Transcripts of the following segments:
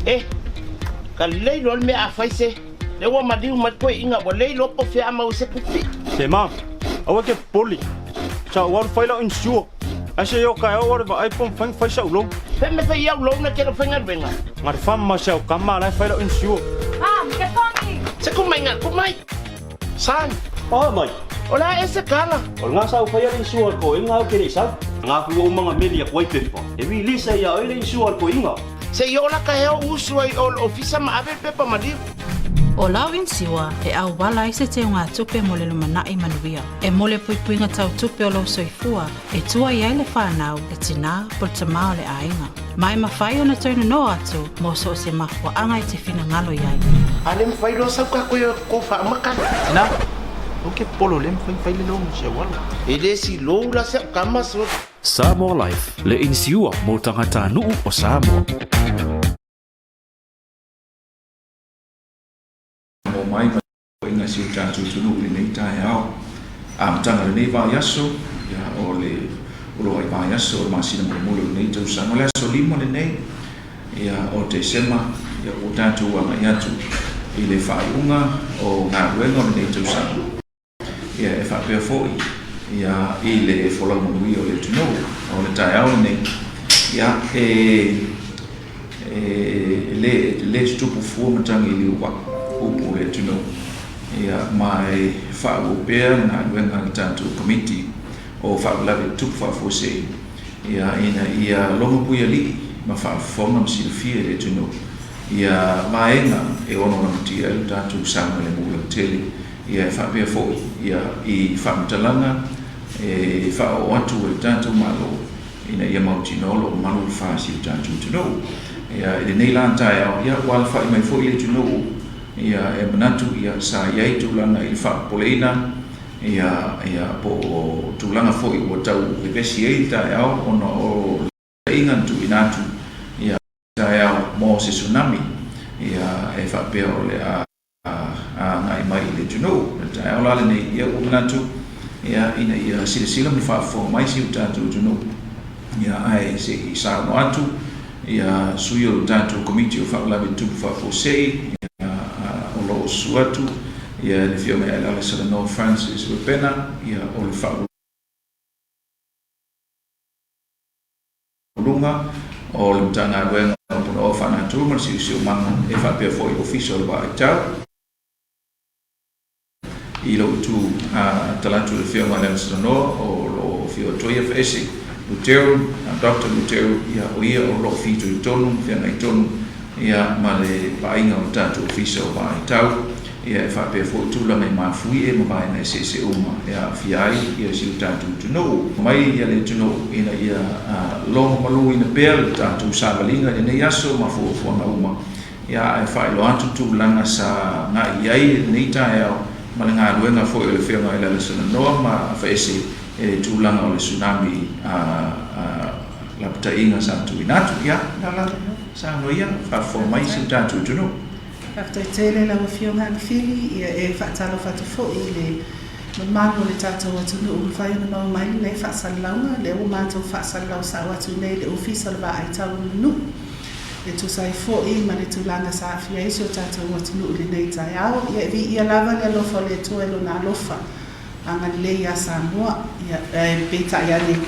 Eh, ka lelei loa le mea a fai se. Lea ua maliu mai le toeaina ua le iloa po o fea a maua ai se tupe. Se ma, aua e te popole. Sa ou alu fai lau insure. Ae se i o taeao ou alu e vaai po o mafai ona fai sa'u loan. Fea mea fai au loan e te le o faigaluega? Na le fama ma si au tama la e fai lau insure. Mom, ke pongi! Se ku mai nga, ku mai! Son! Oh mai! O le a e se kala? O lena sa ou faia le insure a le toeaina au ke le i sau. Nga fu ou manga meli aku ai pepa. E release ai ia oe le insure a le toeaina. Se i ola ka hea o usu ai o le ofisa ma ave le pepa maliu. O lau insiua e auala ai se teugatupe mo le lumanai manuia. E mo le puipuiga tau tupe o lou soifua e tua i ai le whanau, le tinā, po le tamā o le aiga. Ma e mawhai ona toe nonoa atu mo so o se mafuaaga e te finagalo i ai. A le mafai loa sau ka koe ko faamakala. Tina, aua ke popole o le mafai fai le loan mo si au alo. E le si lou la se au kama so. Samoa Life, le inisiua mo tagatanuu o Samoa. Mo mai ma inga si o tatou atunuu i lenei taeao. Amataga o lenei vaiaso, ia, o le o ai vaiaso o le masina mulimuli o lenei tausaga. O le aso 5 lenei, ia, o Tesema, ia, ua tatou agai atu i le faaiuga o galuega o lenei tausaga. Ia, e faapea foi, ia, i le folau manuia o le atunuu. O le taeao lenei, ia, e, e le, le tutupu fua matagi i liu upu o le atunuu. Ia, ma e faaauau pea le galuega a le tatou Komiti o Faalavelave Tutupu Faafuasei, ia, ina ia logo puialii ma faafofoga ma silafia e le atunuu ia vaega e ono lamatia ai lo tatou saogalemu lautele. Ia, e faapea foi ia i faamatalaga e faaoo atu e le tatou Malo ina ia mautinoa o lo o malu le fa i si o tatou atunuu. Ia, i lenei la taeao, ia, ua alafai mai foi le atunuu, ia, e manatu, ia, sa i ai tulaga i le faapopoleina, ia, ia, po o tulaga foi ua tau vevesi ai le taeao ona o le na tuuina atu, ia, taeao mo se tsunami, ia, e faapea o le a agai mai i le atunuu. O le taeao la lenei, ia ua manatu, ia, ina ia silasila ma faafofoga mai si o tatou atunuu, ia, ae se i saunoa atu, ia, sui o le tatou Komiti o Faalavelave Tutupu Faafuasei, ia, o lo o susu atu, ia, le Afioga ia Lealaisalanoa Francis Wepena, ia, o le Luga o le Matagaluega o Punaoa Faanatura ma le Siosiomaga e faapea foi Ofisa o le Vaaitau. I lou itu talatu i le Afioga ia Lealaisalanoa o lo o afio atu ai Afaese Luteru, Doctor Luteru, ia o ia o lo o fitoitonu ma feagaitonu ia ma le vaaiga o le tatou Ofisa o Vaaitau, ia e faapea foi tulaga i mafuie ma vaega eseese uma e aafia ai ia si o tatou atunuu. Mai ia le atunuu ina ia logomaluina pea le tatou savaliga i lenei aso ma fuafuaga uma, ia ae faailoa atu tulaga sa agai i ai i lenei taeao ma le galuega foi o le Afioga i Lealaisalanoa ma Afaese i le tulaga o le tsunami lapataiga sa tuuina atu. Ia, Lala, saunoa ia, faafofoga mai si o tatou atunuu. Faafetai tele lau Afioga Alufili, ia e faatalofa atu foi i le mamalu o le tatou atunuu ua mafai ona maua mai lenei faasalalauga, lea ua matou faasalalau sao atu i nei i le Ofisa o le Vaai Tau o le Nuu e tusa ai foi ma le tulaga sa aafia ai si o tatou atunuu i lenei taeao. Ia e viia lava le alofa o le Atua i Lona alofa agalelei ia Samoa. Ia, ae peitai ane,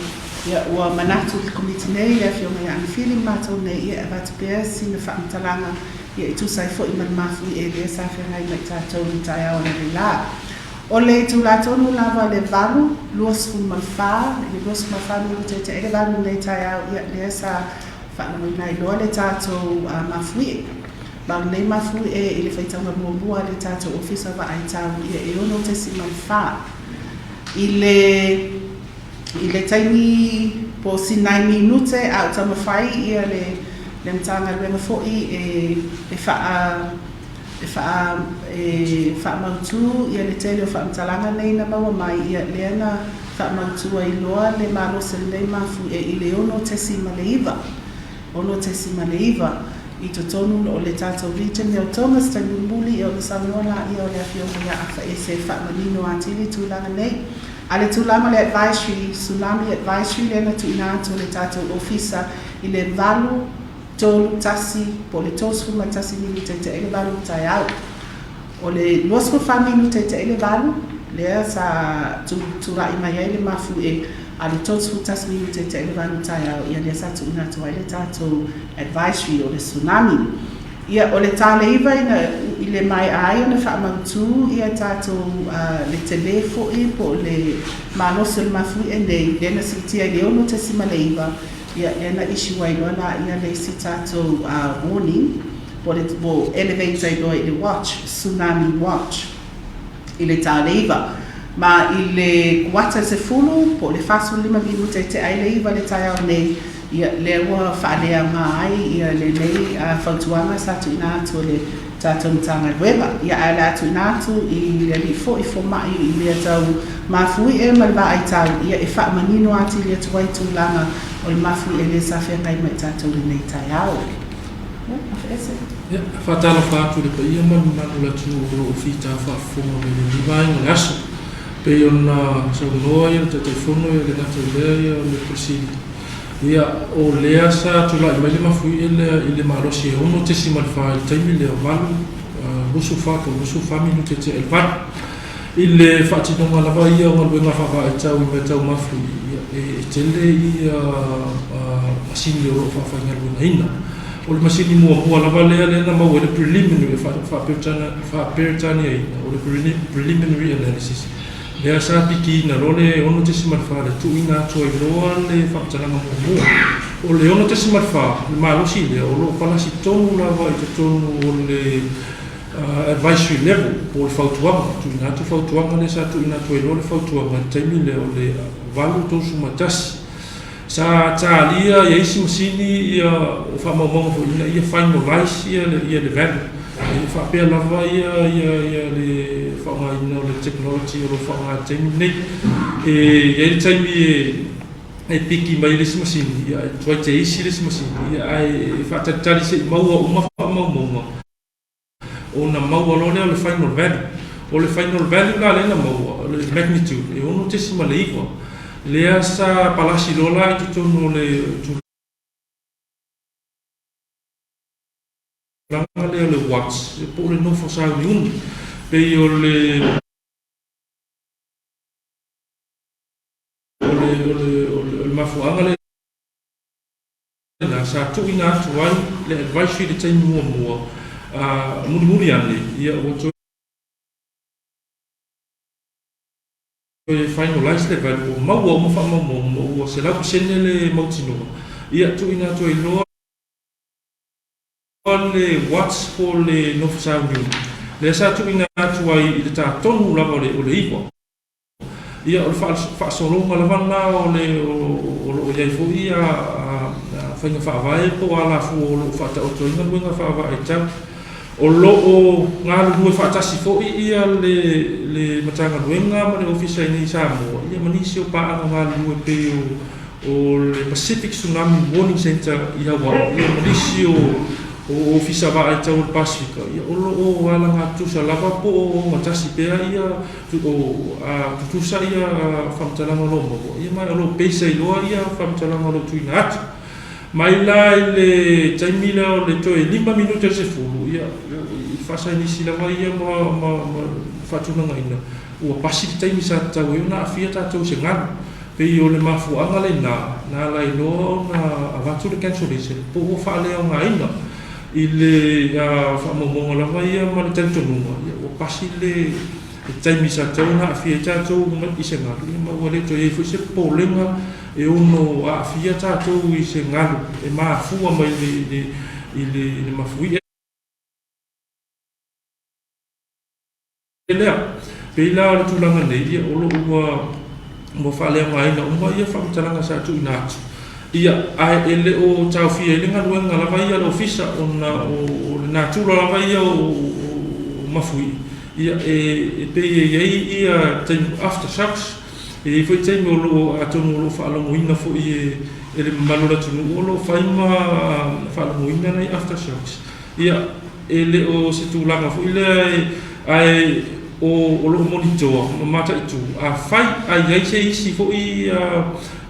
ia, ua manatu le Komiti nei, le Afioga ia Anafili ma matou nei, ia e avatu pea sina faamatalaga, ia, e tusa ai foi ma le mafuie lea sa feagai ma i tatou i le taeao analeila. O le itula tonu lava le 8, 24, i le 24 minute e tea ai le 8 i lenei taeao, ia, lea sa faalogoina ai loa le tatou mafuie. Ma o lenei mafuie i le faitauga muamua a le tatou Ofisa Vaai Tau ia e 6.4. I le i le taimi po o si nai minute a o taumafai ia le le Matagaluega foi e e faa e faa e faamautu ia le tele o faamatalaga nei na maua mai ia lea na faamautu ai loa le malosi o lenei mafuie i le 6.9 6.9 i totonu o le tatou region o Tonga se taimi mulimuli ona saunoa laia o le Afioga ia Afaese e faamanino atili tulaga nei. A le tulaga o le advisory, Tsunami Advisory lea na tuuina atu e le tatou Ofisa i le 8. 3 1 po o le 31 minute i te 8 o le taeao. O le 24 minute i te 8 lea sa tulai mai ai le mafuie, a o le 31 minute i te 8 o le taeao, ia lea sa tuuina atu ai le tatou advisory o le tsunami. Ia, o le ta le 9 ina i le maea ai ona faamautu ia tatou le tele foi po o le malosi o le mafuie nei, lea na siitia i le 6.9, ia lea na issue ai loa laia le isi tatou warning po o le elevate ai loa i le watch, tsunami watch i le ta le 9. Ma i le kuata 10 po o le 45 minute i tea ai le 9 le taeao nei, Ia, lea ua faaleaoga ai ia lenei fautuaga sa tuuina atu e le tatou Matagaluega. Ia, ae o le a tuuina atu i le alii foi fomai i mea tau mafuie ma le vaai tau, ia, e faamanino atili atu ai tulaga o le mafuie lea sa feagai ma i tatou i lenei taeao. Ia, Afeese. Ia, e faatalofa atu i le paia ma le mamalu o le atunuu o lo o fita faafofoga mai i lenei vaega o le aso. E pei ona saunoa le Taitaifono, e le gata i lea o le Ofisa Sili. Ia, o lea sa tulai mai le mafuie lea i le malosi e 6.4 i le taimi lea, 8, 24 po o 24 minute tea i le 8. I le faatinoga lava ia o galuega faavaitau i mea tau mafuie, ia, e tele ia masini o lo o faafaigaluegaina. O le masini muamua lava lea lea na maua ai le preliminary, faa-Peretaniaina, o le preliminary analysis, lea sa pikiina loa le 6.4 le tuuina atu ai loa le faamatalaga muamua. O le 6.4, le malosi lea, o lo o palasi tonu lava i totonu o le advisory level po o le fautuaga, tuuina atu fautuaga lea sa tuuina atu ai loa le fautuaga i le taimi lea o le 8.31. Sa talia e isi masini ia o faamaumauga foi ina ia finalize ia le ia le value. E faapea lava ia ia ia le faaaogaina o le technology o lo o faaaoga i le taimi lenei. E i ai le taimi e e piki mai le isi masini ia e tuai te isi le isi masini ia ae e faatalitali se i maua uma faamaumauga ona maua loa lea o le final value. O le final value la lea na maua, o le magnitude, e 6.9, lea sa palasi loa la i totonu o le tulaga lea o le watts, po o le nofo sauniuni. Pei o le o le o le o le mafuaaga lea Sa tuuina atu ai le advisory i le taimi muamua, a mulimuli ane, ia ua toe finalize le value, ua maua uma faamaumauga ma ua 100% le mautinoa, ia tuuina atu ai loa le watch po o le nofo sauniuni, lea sa tuuina atu ai i le ta tonu lava o le 9. Ia, o le faasologa lava lena o le o lo o i ai foi ia faiga faavae po o alafua o lo o faataoto ai galuega faavaitau. O lo o galulue faatasi foi ia le le Matagaluega ma le Ofisa i nei i Samoa ia ma nisi o paaga galulue pei o le Pacific Tsunami Warning Centre i Hawaii ia ma nisi o O Ofisa Vaaitau o le Pasifika, ia, o lo o alagatutusa lava po o ogatasi pea ia, o, a tutusa ia faamatalaga o lo o maua, ia ma o lo o pesa iloa ia faamatalaga o lo o tuuina atu. Mai la i le taimi lea o le toe 5 minute o le 10, ia, i faasainisi lava ia ma, ma, ma faatulagaina, ua pasi le taimi sa tatau ai ona aafia tatou i se galu. Pei o le mafuaaga lena na ala ai loa ona avatu le cancellation po ua faaleaogaina i le faamaumauga lava ia ma le talitonuga ua pasi le taimi sa tatau ona aafia ai tatou i se galu ma ua le toe i ai foi se popolega e ono aafia tatou i se galu e mafua mai i le mafuie lea. Pei la o le tulaga nei, ia, o lo o ua, ua faaleaogaina uma ia faamatalaga sa tuuina atu, ia, ae e le o taofia ai le galuega lava ia a le Ofisa ona o, o le natura lava ia o, o, o mafuie, ia, e, e pei e i ai ia taimi after shocks, e i ai foi taimi o lo o, atonu o lo o faalogoina foi e, e le mamalu o le atunuu o lo o fai ma faalogoina nai after shocks. Ia, e le o se tulaga foi lea e, ae o, o lo o monitoa ma mataitu, afai a i ai se isi foi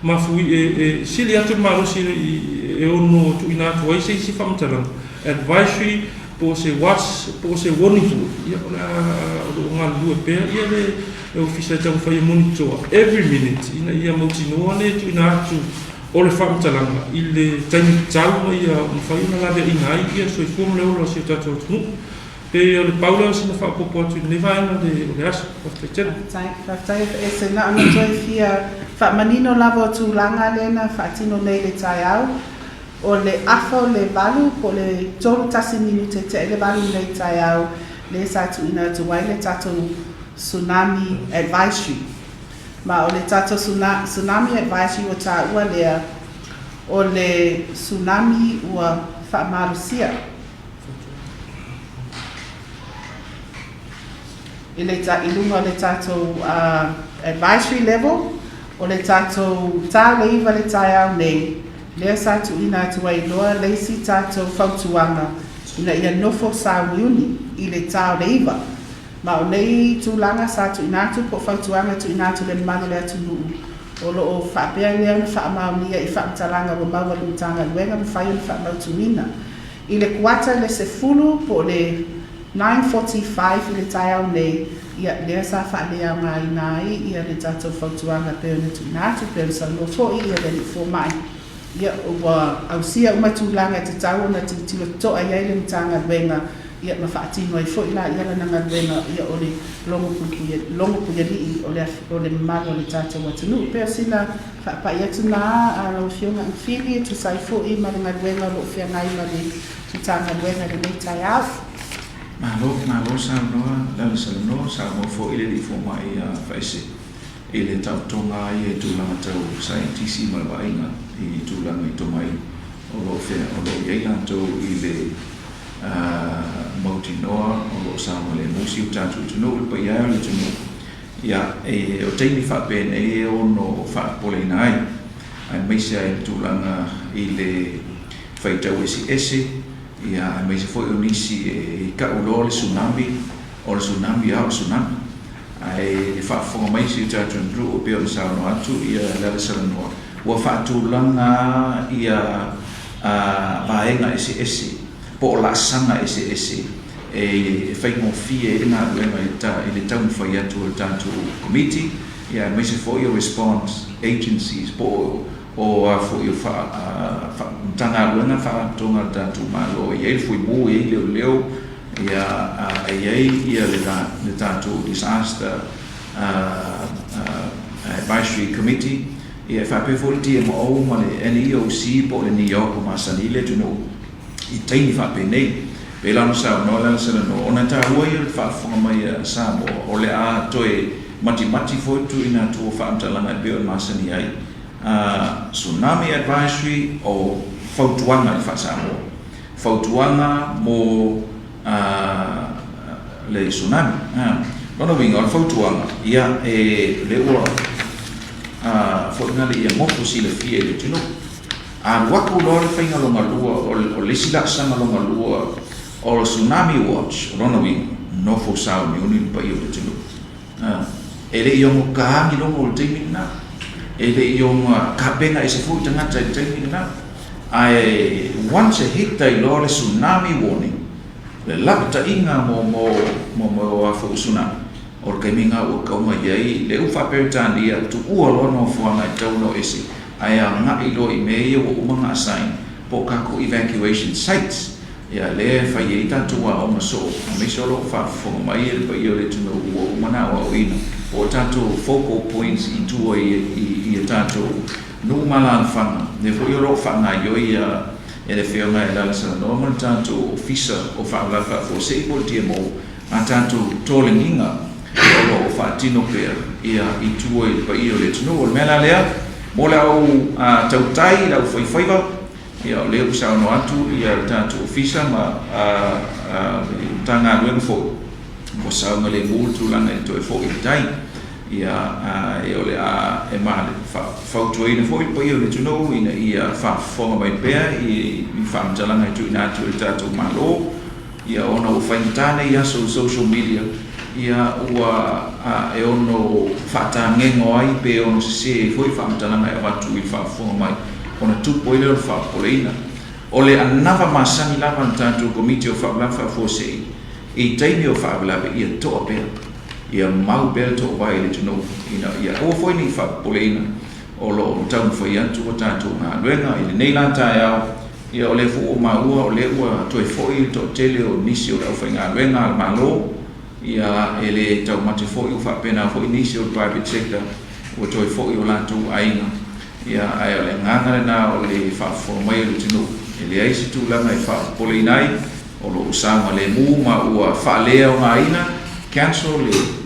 mafui e, e sili atu le malosi i, e ono tuuina atu ai se isi faamatalaga, advisory, po o se watch, po o se warning foi, ia, o le a, o lo o galulue pea ia le le Ofisa e taumafai e monitoa every minute ina ia mautinoa le tuuina atu o le faamatalaga i le taimi tatau ma ia mafai ona laveaiina ai ia le soifua ma le ola o si o tatou atunuu. Pe o le pau lea o sina faaopoopo atu i lenei vaega o le aso. Faafetai tele. Faafetai, faafetai FS. Na ona toe fia faamanino lava o tulaga lea na faatino nei i le taeao. O le afa o le valu po o le 31 minute tea i le valu i lenei taeao lea sa tuuina atu ai le tatou Tsunami Advisory. Ma o le tatou Tsunami Advisory ua taua lea o le tsunami ua faamalosia. I le i luga o le tatou advisory level, o le tatou ta le iva le taeao nei, lea sa tuuina atu ai loa le isi tatou fautuaga ina ia nofo sauniuni i le ta o le iva. Ma o nei tulaga sa tuuina atu po o fautuaga tuuina atu i le mamalu o le atunuu, o lo o faapea lea ona faamaonia i faamatalaga ua maua i le Matagaluega mafai ona faamautuina. I le kuata i le 10 po o le 9:45 i le taeao nei, ia, lea sa faaleaogaina ai ia le tatou fautuaga pei ona tuuina atu, pei ona saunoa foi ia le Alii Fomai, ia, ua ausia uma tulaga e tatau ona tilotilo totoa i ai le Matagaluega, ia, ma faatino ai foi la ia lana galuega, ia, o le logo puipuia, logo puialii o le, o le mamalu o le tatou atunuu. E pei o sina faapai atu na a lau Afioga Agafili e tusa ai foi ma le galuega o lo o feagai ma le Matagaluega i lenei taeao. Malo, malo saunoa Lalesalanoa, saunoa foi le Alii Fomai ia Faese i le taotoga a ia i tulaga tau saienitisi ma le vaaiga i tulaga i tomai o lo o fea o lo o i ai latou i le mautinoa o lo o saogalemu si o tatou atunuu, le paia e o le atunuu. Ia, e, o taimi faapenei e ono faapopoleina ai, aemaise ai le tulaga i le faitau eseese, ia, aemaise foi o nisi e tau loa le tsunami, o le tsunami lava o le tsunami. Ae le faafofoga mai si o tatou atunuu e pei ona saunoa atu ia Lalesalanoa, ua faatulaga ia vaega eseese po o laasaga eseese e faigofie ai le galuega i le taumafai atu o le tatou Komiti, aemaise foi o response agencies po o a foi o Matagaluega Faalapotopotoga a le tatou Malo. E i ai le Fuimu, e i ai Leoleo, e i ai le tatou Disaster Advisory Committee, e faapea foi le DMO ma le NEOC po o le NEOC ua masani ai le atunuu i taimi faapenei. Pei la ona saunoa le Alasalanoa, ona e taua ia o le faafofoga mai a Samoa, o le a toe matimati foi le tuuina atu o faamatalaga e pei ona masani ai. Tsunami Advisory o fautuaga i le faa-Samoa. Fautuaga mo le tsunami. Lona uiga o le fautuaga, ia e lea ua foi lena ia nofo silafia i le atunuu. Alu atu loa le faiga lona lua, o le isi laasaga lona lua o le Tsunami Watch, o lona uiga, nofo sauniuni le paia o le atunuu. E le i ono ka ni logo o le taimi lena. E le i ono tapena ese foi tagata i le taimi lena. Ae once e hit ai loa le tsunami warning, le lapataiga mo mo mo mo a foi tsunami, o le taimi lena ua tau mai ai le u faa-Peretania, tuua loa nofoaga e tatau ona o ese, ae agai loa i mea ia ua uma ona assign po o tatou evacuation sites. Ia, lea e fai ai tatou aoga soo, aemaise o lo o faafofoga mai le paia o le atunuu ua uma ona aoaoina, po o tatou focal points i tua i a tatou nuu ma alaalafaga, lea foi o lo o faagaoioi e le Afioga ia Lalasalanoa ma le tatou Ofisa o Faalavelave Faafuasei po o le DMO a tatou tolegiga o lo o faatino pea i tua i le paia o le atunuu. O le mea la lea, mo le au tautai, le au faifaiva, Ia, o lea ua saunoa atu le tatou Ofisa ma le Matagaluega foi, ua saogalemu le tulaga e toe foi i le tai. Ia, e o le a e fautuaina foi le paia o le atunuu ina ia faafofoga mai pea i faamatalaga e tuuina atu e le tatou Malo, ia ona ua faigata nei aso i social media, ia ua e ono faatagego ai pe ono sese ai foi faamatalaga e avatu i le faafofoga mai. ona tupu ai lea o le faapopoleina. O le anava masani lava a le tatou Komiti o Faalavelave Faafuasei i taimi o faalavelave ia toa pea, ia mau pea le toovae i le atunuu ina ia aua foi ne i faapopoleina o lo o taumafai atu a tatou galuega. I lenei la taeao, ia o lea foi ua maua o lea ua toe foi le toatele o nisi o le aufaigaluega a le Malo, ia e le taumate foi ua faapena foi nisi o le private sector ua toe foi o latou aiga. Ia ae o le agaga lena o le faafofoga mai o le atunuu, e leai se tulaga e faapopoleina ai, o lo o saogalemu ma ua faaleaogaina, cancel, le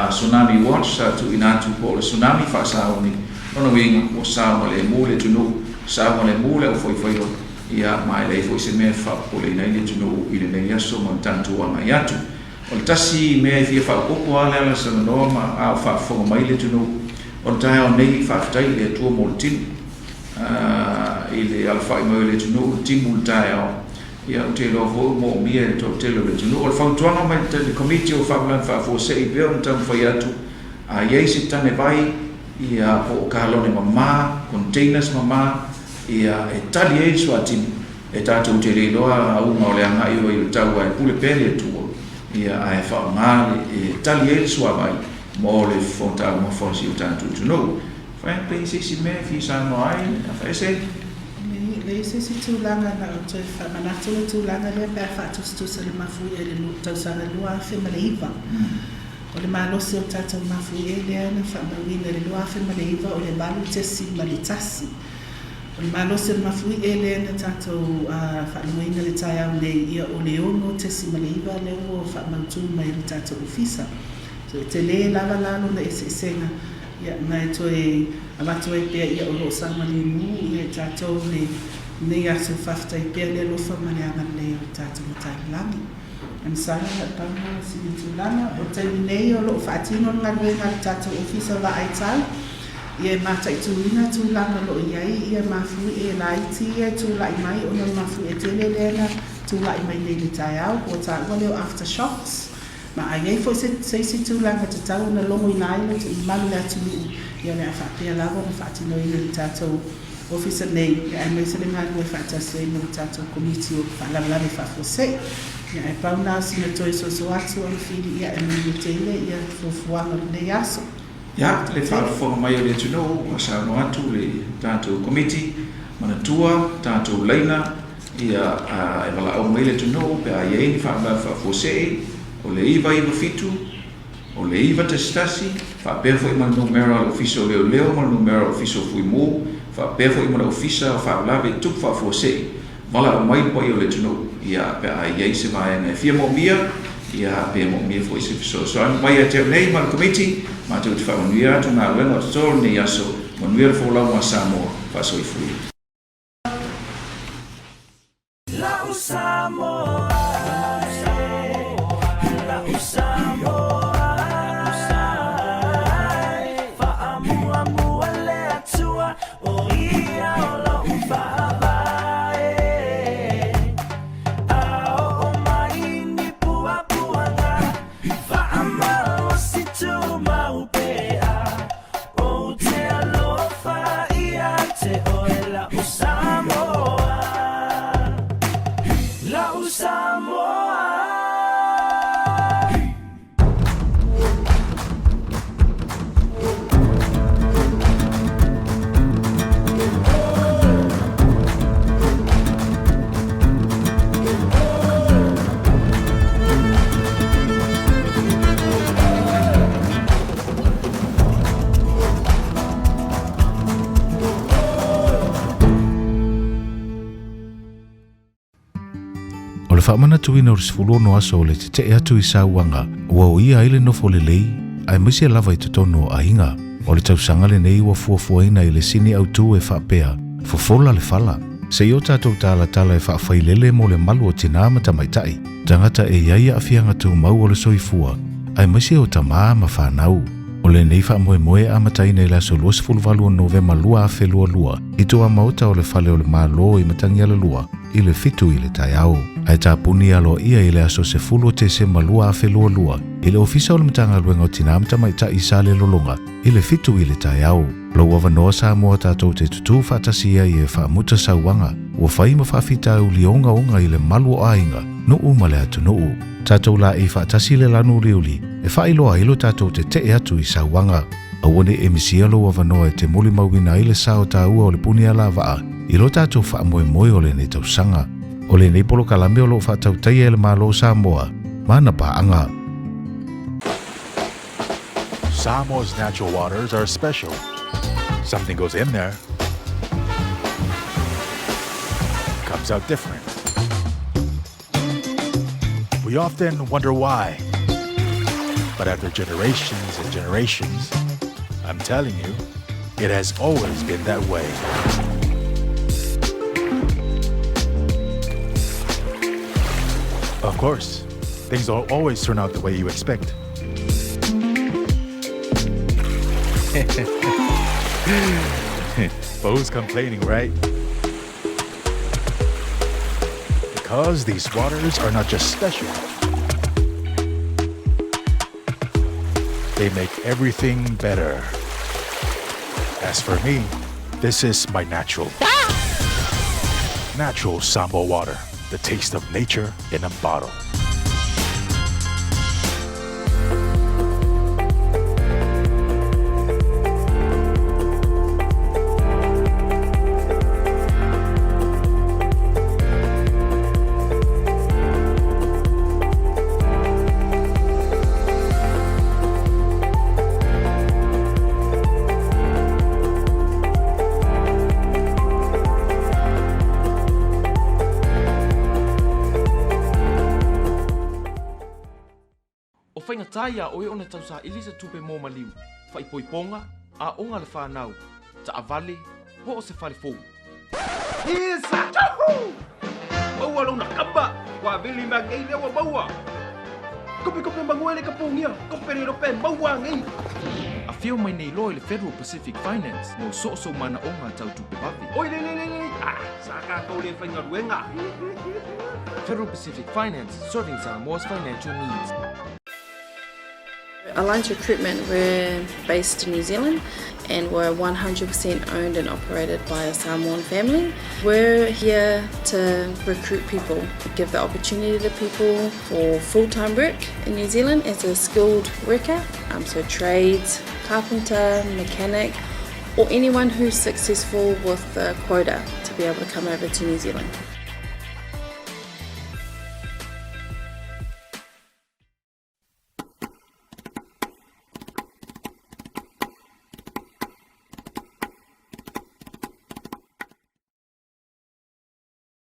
Tsunami Watch sa tuuina atu po o le Tsunami faasaoni, lona uiga ua saogalemu le atunuu, saogalemu le aufaifaiva, ia ma e leai foi se mea e faapopoleina ai le atunuu i lenei aso ma le tatou agai atu. O le tasi mea e fia faaopoopo lava le ala salanoa ma a o faafofoga mai le atunuu, o le taeao nei faafetai i le Atua mo le tino i le alafai mai o le atunuu, le timu i le taeao, Ia, ou te iloa foi ua moomia e le toatele o le atunuu. O le fautuaga mai le Komiti o Faalavelave Faafuasei pei ona taumafai atu, a i ai se tane vai, ia, po o kalone mama, containers mama, ia, e tali ai le suatini, e tatou te le iloa auga o le agai o ai o le tau ae pule pea le Atua, ia, ae faaaoga le, e tali ai le suavai mo le fofoga taumafa o si o tatou atunuu. Frank, pe i se isi mea e fia saunoa ai, Afaese? E leai se isi tulaga na ou toe faamanatu le tulaga lea pe a faatusatusa le mafuie i le tausaga 2009. O le malosi o le tatou mafuie lea na faamauina i le 2009 o le 8.1. O le malosi o le mafuie lea na tatou faalogoina i le taeao nei, ia o le 6.9 lea ua faamautu mai e le tatou Ofisa. So e tele lava la lona eseesega Ia, ma e toe avatu ai pea ia o lo o saogalemu ia i tatou lenei aso, faafetai pea le alofa ma le agalelei o le tatou Matai i le Lagi. E masalo na o le pau lena o sina tulaga. O le taimi nei o lo o faatino le galuega a le tatou Ofisa Vaai Tau, ia e mataituina tulaga o lo o i ai ia mafuie laiti ia e tulai mai ona o le mafuie tele lea na tulai mai nei i le taeao, ua taua lea o aftershocks. Ma a i ai foi se isi tulaga e tatau ona logoina ai le mamalu o le atunuu, ia o le a faapea lava ona faatinoina e le tatou Ofisa nei, ia aemaise le galulue faatasi ai ma le tatou Komiti o Faalavelave Faafuasei. Ia ae pau na o sina toe soso atu o le fili, ia e manuia tele ia fuafuaga o lenei aso. Ia, le faafofoga mai o le atunuu, ua saunoa atu le tatou Komiti, manatua tatou laina, ia, e valaau mai le atunuu pe a i ai ni faalavelave faafuasei, o le 997, o le 911, faapea foi ma le numera o le Ofisa o Leoleo ma le numera o le Ofisa o Fuimu, faapea foi ma le Ofisa o Faalavelave Tupu Faafuasei, Valaau mai le paia o le atunuu, ia, pe a i ai se vaega e fia moomia, ia, pe moomia foi se fesoasoani mai ia te au nei ma le Komiti, matou te faamanuia atu galuega o totoo lenei aso, manuia le folau a Samoa, faasoifua. La'u Samoa La'u Samoa Faamuamua le Atua O ia o lo'u faavae A oo mai ni puapuaga Faamalosi tumau pea Ou te alofa ia te oe La'u Samoa La'u Samoa. O le faamanatuina o le 16 aso o le tetee atu i Sauaga ua oia ai le nofo lelei aemaise lava i totonu o aiga. O le tausaga lenei ua fuafuaina i le sini autu e faapea, Fofola le fala. Se i o tatou talatala e faafailele mo le malu o tinā ma tamaitai, tagata e i ai aafiaga tumau o le soifua, aemaise o tamā ma fanau. O le. lenei faamoemoe e amataina i le aso 28 o Novema 2022 i tuamaota o le Fale o le Malo i Matagialalua i le 7 i le taeao. Ae tapuni aloaia i le aso 10 o Tesema 2022 i le Ofisa o le Matagaluega o Tinā ma Tamaitai i Salelologa i le 7 i le taeao. Lou avanoa Samoa tatou te tutū faatasi ai e faamuta sauaga ua fai ma faafitauli ogaoga i le malu o aiga, nuu ma le atunuu. Tatou laei faatasi le lanu uliuli e faailoa ai lo tatou tetee atu i sauaga. Aua ne i e misia lou avanoa e te molimauina ai le sao taua o le punialavaa i lo tatou faamoemoe o lenei tausaga. O lenei polokalame o lo o faatautaia e le Malo o Samoa ma ana paaga. Samoa's natural waters are special. Something goes in there, comes out different. We often wonder why. But after generations and generations, I'm telling you, it has always been that way. Of course, things don't always turn out the way you expect. but who's complaining, right? Because these waters are not just special, they make everything better. As for me, this is my natural. Natural Samoa water, the taste of nature in a bottle. O faigata iā oe ona tausaili se tupe mo maliu, faaipoipoga, aoga a le fanau, taavale, po o se fale fou. Isa! Tchahu! Maua lona kamba! Ua vili mea ngei lea ua maua! Kope kope mangua le ka pongia! Kope le rope maua ngei! Afio mai nei loa i le Federal Pacific Finance mo soosoo manaoga tau tupe vave. Oi le le le le! Ah! Sa katou le faigaluega! Federal Pacific Finance, serving Samoa's financial needs. Alliance Recruitment, we're based in New Zealand and we're 100% owned and operated by a Samoan family. We're here to recruit people, give the opportunity to people for full-time work in New Zealand as a skilled worker, um, so trades, carpenter, mechanic, or anyone who's successful with the quota to be able to come over to New Zealand.